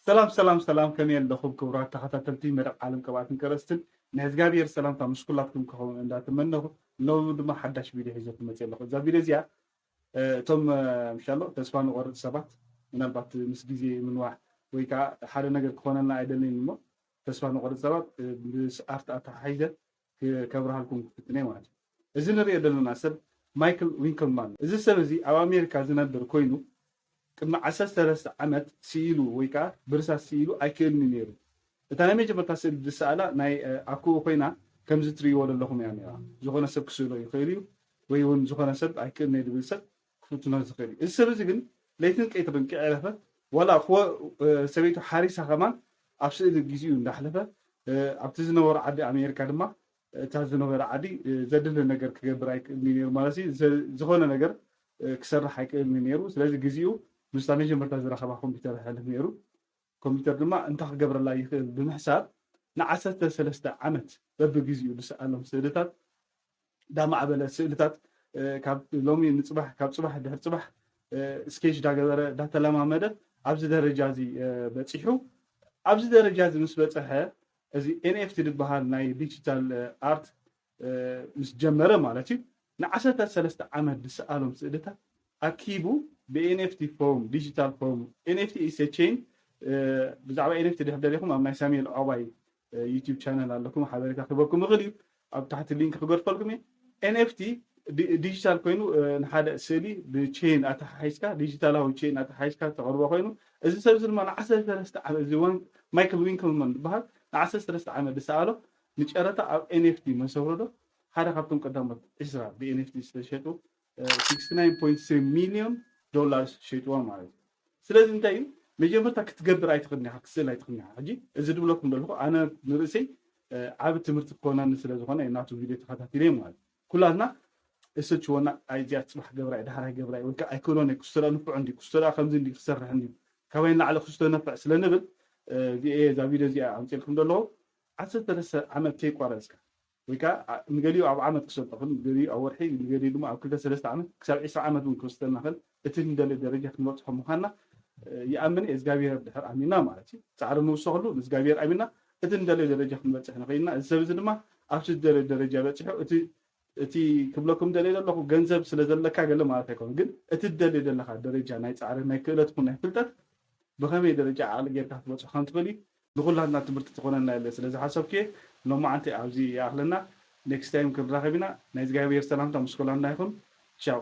ሰላም ሰላም ሰላም፣ ከመይ ኣለኹም ክቡራት ተኸታተልቲ መደብ ዓለም ቅብኣትን ከረስትን? ናይ እግዚኣብሔር ሰላምታ ምስ ኩላትኩም ክኸውን እንዳተመነኹ፣ ሎሚ ድማ ሓዳሽ ቪድዮ ሒዘ ክመፅእ ኣለኹ። እዛ ቪድዮ እዚኣ እ፣ እቶም እ፣ ምሻሎ ተስፋ ንቆርፅ ሰባት፣ ምናልባት ምስ ግዜ ምንዋሕ ወይ ከዓ ሓደ ነገር ክኾነልና ኣይደለይን እሞ፣ ተስፋ ንቆርፅ ሰባት እ፣ ምስ ኣርት ኣተሓሒዘ ክ- ከብርሃልኩም ክፍትነ ማለት እዩ። እዚ ንሪኦ ዘለና ሰብ ማይክል ዊንክልማን እዩ። እዚ ሰብ እዚ ኣብ ኣሜሪካ ዝነብር ኮይኑ ቅድሚ ዓሰርተ ሰለስተ ዓመት ስኢሉ ወይ ከዓ ብርሳስ ስኢሉ ኣይክእልን እዩ ነይሩ። እታ ናይ መጀመርታ ስእሊ ዝሰኣላ ናይ ኣኩኡ ኮይና ከምዚ ትርእይዎ ዘለኹም እያ ነይራ። ዝኾነ ሰብ ክስእሎ ይኽእል እዩ ወይ እውን ዝኾነ ሰብ ኣይክእልን እየ ዝብል ሰብ ክፍትኖ ዝኽእል እዩ። እዚ ሰብ እዚ ግን ለይትን ቀትርን ከየዕረፈ ዋላ እኮ ሰበይቱ ሓሪሳ ከማን ኣብ ስእሊ ግዜኡ እንዳሕለፈ ኣብቲ ዝነበሮ ዓዲ ኣሜሪካ ድማ እታ ዝነበረ ዓዲ ዘድሊ ነገር ክገብር ኣይክእልን እዩ ነይሩ ማለት እዩ። ዝኾነ ነገር ክሰርሕ ኣይክእልን እዩ ነይሩ። ስለዚ ግዜኡ ምስታ መጀመርታ ዝረኸባ ኮምፒውተር የሕልፍ ነይሩ። ኮምፒውተር ድማ እንታይ ክገብረላ ይኽእል ብምሕሳብ ንዓሰርተ ሰለስተ ዓመት በብግዜኡ ዝሰኣሎም ስእልታት እንዳማዕበለ ስእልታት ካብ ሎሚ ንፅባሕ ካብ ፅባሕ ድሕሪ ፅባሕ ስኬች እንዳገበረ እንዳተለማመደ ኣብዚ ደረጃ እዚ በፂሑ። ኣብዚ ደረጃ እዚ ምስ በፀሐ እዚ ኤንኤፍቲ ዝበሃል ናይ ዲጂታል ኣርት ምስ ጀመረ ማለት እዩ ንዓሰርተ ሰለስተ ዓመት ዝሰኣሎም ስእልታት ኣኪቡ ብኤንኤፍቲ ፎርም ዲጂታል ፎርም ኤንኤፍቲ ኢሰ ቼን ብዛዕባ ኤንኤፍቲ ድሕር ደሊኹም ኣብ ናይ ሳሙኤል ዖባይ ዩቲብ ቻነል ኣለኩም ሓበሬታ ክበኩም ይኽእል እዩ። ኣብ ታሕቲ ሊንክ ክገድፈልኩም እዩ። ኤንኤፍቲ ዲጂታል ኮይኑ ንሓደ ስእሊ ብቼን ኣተሓሒዝካ ዲጂታላዊ ቼን ኣተሓሒዝካ ተቕርቦ ኮይኑ እዚ ሰብ እዚ ድማ ንዓሰርተ ሰለስተ ዓመት እዚ ማይክል ዊንክልማን ዝበሃል ንዓሰርተ ሰለስተ ዓመት ዝሰኣሎ ንጨረታ ኣብ ኤንኤፍቲ መሰረዶ ሓደ ካብቶም ቀዳሞት ዕስራ ብኤንኤፍቲ ዝተሸጡ ሚልዮን ዶላርስ ሸይጥዋ ማለት እዩ። ስለዚ እንታይ እዩ መጀመርታ ክትገብር ኣይትኽእልን ኢኻ ክትስእል ኣይትኽእልን ኢኻ። ሕጂ እዚ ዝብለኩም ዘለኹ ኣነ ንርእሰይ ዓብ ትምህርቲ ክኾነኒ ስለ ዝኾነ ናቱ ቪድዮ ተኸታቲለ ማለት ኩላትና እሰችወና ኣይዚኣ ፅባሕ ገብራ ዳሕራይ ገብራ ወይ ከዓ ኣይክእሎን ክስቶ ንፍዑ እንዲ ክስቶ ከምዚ እንዲ ክሰርሕ እንዲ ካባይ ንላዕሊ ክስቶ ነፍዕ ስለ ንብል እዚኣ እዛ ቪድዮ እዚኣ ኣምፅልኩም ዘለኹ ዓሰርተ ሰለስተ ዓመት ከይቋረፅካ ወይ ከዓ ንገሊኡ ኣብ ዓመት ክሰልጠኹን ንገሊኡ ኣብ ወርሒ ንገሊኡ ድማ ኣብ ክልተ ሰለስተ ዓመት ክሳብ ዕስራ ዓመት እውን ክወስደና ክእል እቲ ንደሊ ደረጃ ክንበፅሖ ምዃንና ይኣምን እግዚኣብሔር ድሕር ኣሚና ማለት እዩ። ፃዕሪ ንውሰኽሉ ንእግዚኣብሔር ኣሚና እቲ ንደሊ ደረጃ ክንበፅሕ ንኽእልና እዚ ሰብ እዚ ድማ ኣብቲ ዝደሊ ደረጃ በፂሑ እቲ እቲ ክብለኩም ደሊ ዘለኹ ገንዘብ ስለ ዘለካ ገለ ማለት ኣይኮኑ ግን እቲ ደሊ ዘለካ ደረጃ ናይ ፃዕሪ ናይ ክእለት ኹን ናይ ፍልጠት ብኸመይ ደረጃ ዓቕሊ ጌርካ ክትበፅሑ ከም ትኽእል እዩ ንኹላትና ትምህርቲ ትኾነና የለ ስለ ዝሓሰብኩ እየ። ሎማዓንቲ ኣብዚ ይኣኽለና። ኔክስት ታይም ክንራኸብ ኢና። ናይ እግዚኣብሔር ሰላምታ ምስ ኩላትና ይኹን። ቻው።